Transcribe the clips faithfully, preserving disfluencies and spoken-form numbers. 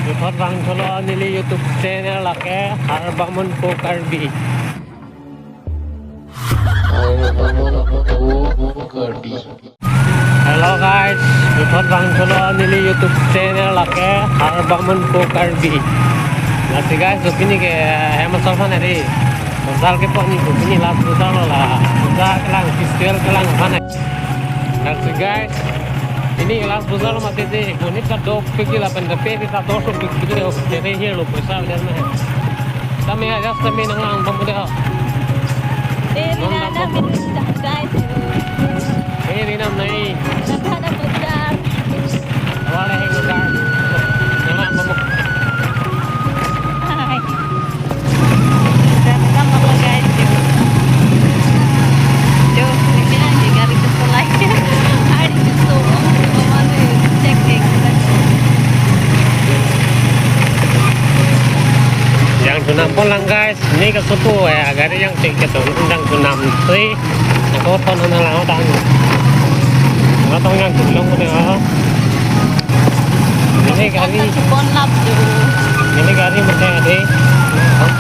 Puthot vangthulo neli YouTube channel lake Harbamon Po Karbi. Harbamon Po Karbi. Hello guys, puthot vangthulo neli YouTube channel lake Harbamon Po Karbi. Lasi guys, dopini ke hem asor aphan eri. Bazar kepo ni, dopini last bazar lo la. Bazar kelang, festival kelang aphan. Lasi guys, pini last bazar lo mati dei, monit ta dopik ke lapen de pe ta dopik ke, oh, jadi hir lo poisa udah mah. Kami aja kami nang lang pemudar. Eh, Rina, Rina, Rina, guys. Eh, Rina, nai. Nang ada bazar. Wala hai bazar. Nang lang pemudar. Hai. Sudah datang apa, guys? Tuh, ini kan di gari ke sekolah. Hari itu, cek, cek. Jangthu nam pon lang, guys. Ini ke suku ya, gari yang cek ke tuh, jangthu nam sih. Ako ton na lang tang. Ako ton jangthu long ko dei. Ini gari. Pon lap dulu. Ini gari mesti ada.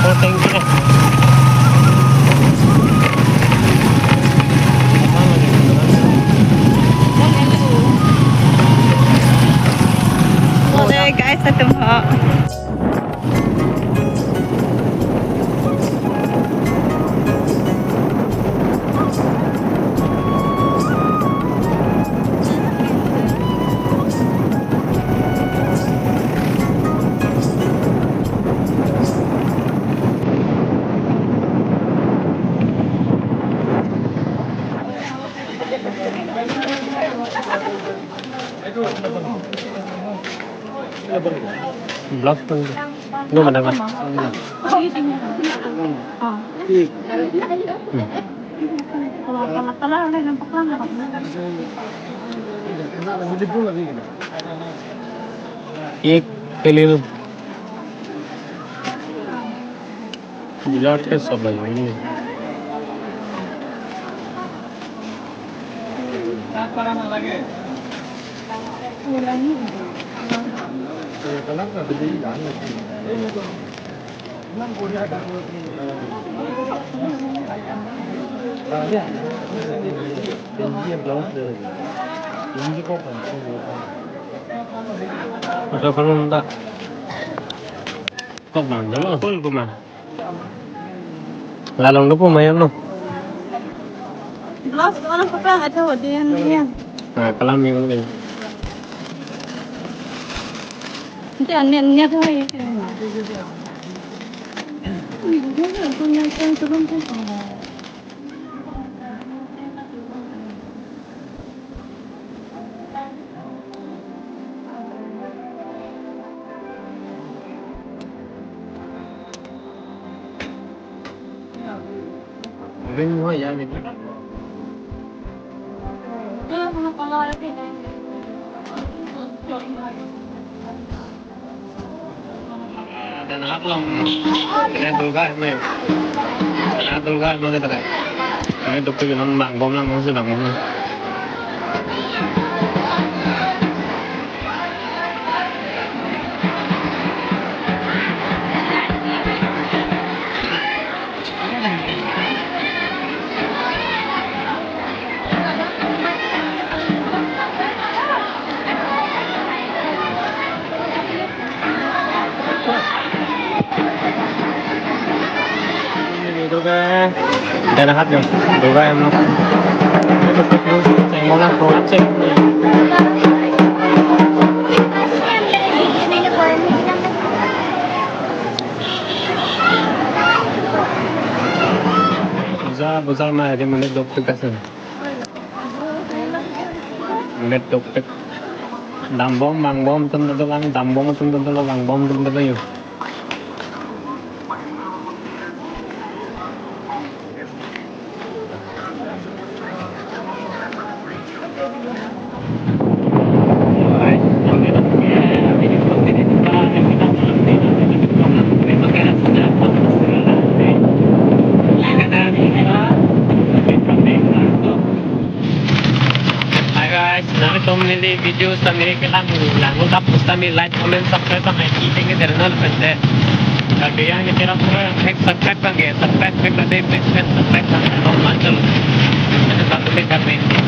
Full tanki lah. Pon dulu. Oh, deh, guys, satu ho. Vlog pun. Lu mana, Mas? Ek pele lu. Birat ke sob lagi ini. Ada kalau tak. Kok bang, jalo pun kuma. Lalong do puma yam no. Glass ko alam ko pang ada wadian dia. Nah, kalam yang ini. Nanti aneh aneh tuh ya. Ini dia punya yang turun tuh. Ring hoa ya ni. Dan hak long. Kena Durga hem. Kena Durga hem kita kai. Kena Durga hem bang bom lang, bang bom lang. Durga, dan hak yo. Durga hem lo. Ceng mo na program ceng. Bazar, bazar ma edi mane dopik ase. Net dopik. Dambom, bangbom atum dodok lang, dambom atum dodok, bangbom atum dodok yo. Hi guys, nangtum neli Video sitame kelang lang, nangkap sitame like, comment, subscribe abang nangkiteng ke channel pen te. Lake yang ke channel pura, like, subscribe abang ke, subscribe abang ke, like, comment, subscribe abang ke, non mantel. Anu abang ke kami.